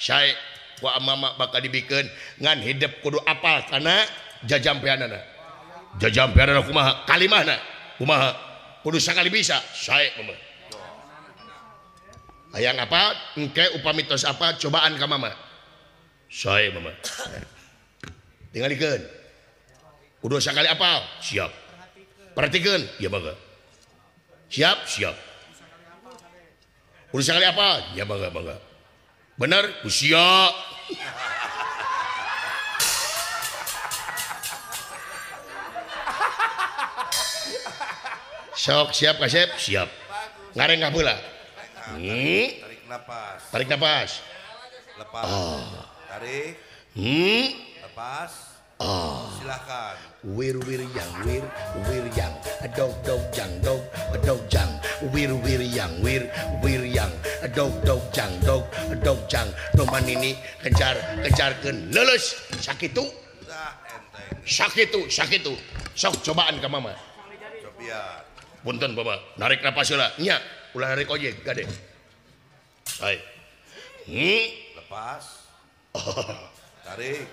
Sae ku mama bakal dibikeun ngan hidup kudu apal kana jajampeanana. Jajampeanana kumaha? Kalimahna kumaha? Kudu sakali bisa. Sae mama. Hayang apa? Engke upami tos apa cobaan ka mama. Sae mama. Tingalikeun. Kudu sakali apal? Siap. Perhatikeun? Ya mangga. Siap? Siap. Kudu sakali apal? Ya mangga mangga. Bener? Usia. Sok siap kasep? Siap. Ngareng kabeula. Tarik napas. Tarik napas. Lepas. Oh. Tarik. Lepas. Oh. Silakan. Wir wir yang wir wir yang dog dog jang dog dog jang wir wir yang wir wir yang dog dog jang dog dog jang domanini kejar kejarkeun leuleus sakitu sakitu sakitu sok cobaan ka mama. Cobian. Punten bapak, narik napas heula nya, ulah narik ojek gade. Hai. Lepas. Oh. Tarik.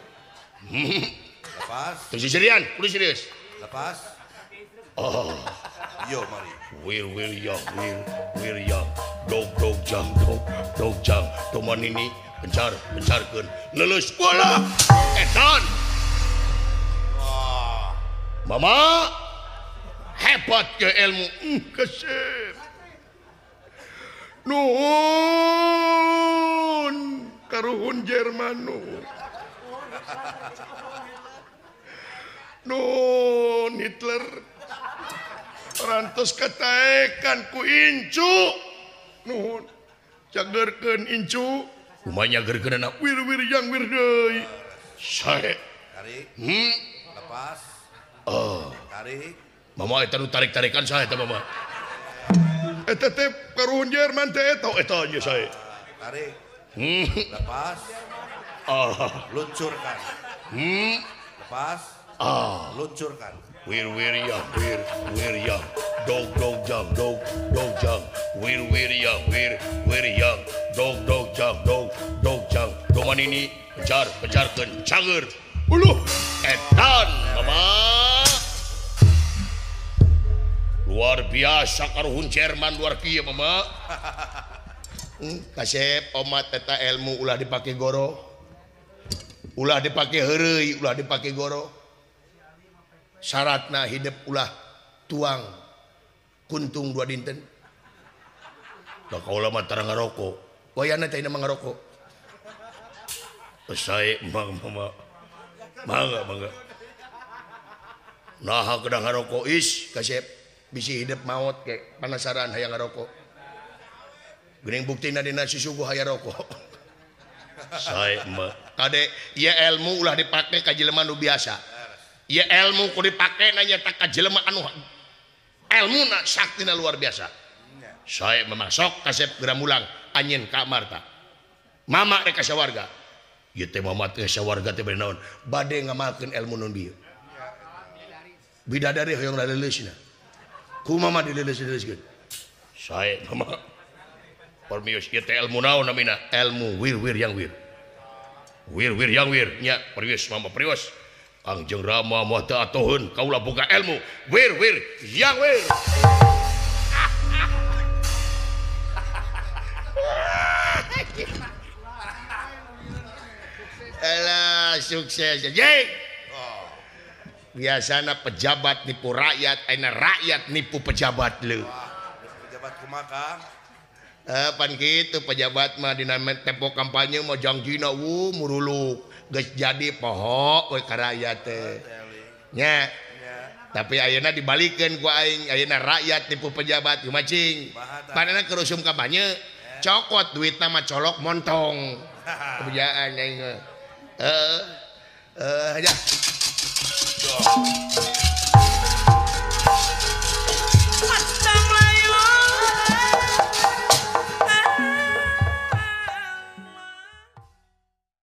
Lepas. Terus serian, kudu serius. Lepas. Oh. Yo mari. Wir wir yang wir wir yang dog dog jang dog dog jang domanini pencar pencarkeun leuleus bola edan. Wah. Mama hebat ke ilmu kesep. Nuhun karuhun Jerman nuhun. Nuhun Hitler rantos kataekan ku incu nuhun cagerkeun incu kumanya gerkeunana wir wir yang wir deui sae. Tarik. Lepas. Oh. Tarik. Mama eta nu tarik-tarikan sae eta mama. Eta teh karuhun Jerman teh eta eta nya sae. Tarik. Lepas. Ah. Luncurkan. Lepas. Ah. Luncurkan. Wir wir yang wir wir yang dog dog jang dog dog jang wir wir yang wir wir yang dog dog jang dog dog jang domanini kejar kejarkeun cager uluh edan mama. Luar biasa karuhun Jerman luar kieu mama. Kasep omat eta ilmu ulah dipake goro. Ulah dipake heureuy, ulah dipake goro. Syaratna hidup ulah tuang kuntung dua dinten. Da kaula mah tara ngaroko. Wayana teh mah ngaroko. Sae mangga mama. Mangga mangga. Naha kedah ngaroko is kasep bisi hidup maot ke penasaran hayang ngaroko. Geuning buktina dina susuguh hayang rokok. Sae mah. Kade ieu ilmu ulah dipake ka jelema nu biasa. Ieu ilmu kudu dipake na nya ka jelema anu elmuna saktina luar biasa. Sae mah sok kasep geura mulang anjeun ka Marta. Mama rek ka sawarga. Ieu teh mama teh sawarga teh bade naon? Bade ngamalkeun ilmu nu bieu. Bidadari hoyong laleuleusna. Ku mama dileuleus-leuleuskeun. Sae mama. Permios ieu teh ilmu naon namina? Ilmu wir wir yang wir. Wir wir yang wir nya permios mama permios. Kangjeng Rama moal teu atoheun kaula boga ilmu wir wir yang wir. Elah sukses ye. Biasana pejabat nipu rakyat, ayeuna rakyat nipu pejabat leuh. Pejabat kumaha? Pan kitu pejabat mah dina tempo kampanye mah jangjina wuh muruluk geus jadi poho we ka rakyat teh. Nya. Tapi ayeuna dibalikeun ku aing, ayeuna rakyat nipu pejabat kumaha cing. Padahal keur usum kampanye cokot duitna mah colok montong. Kebejaan aing mah. Heeh. Ya.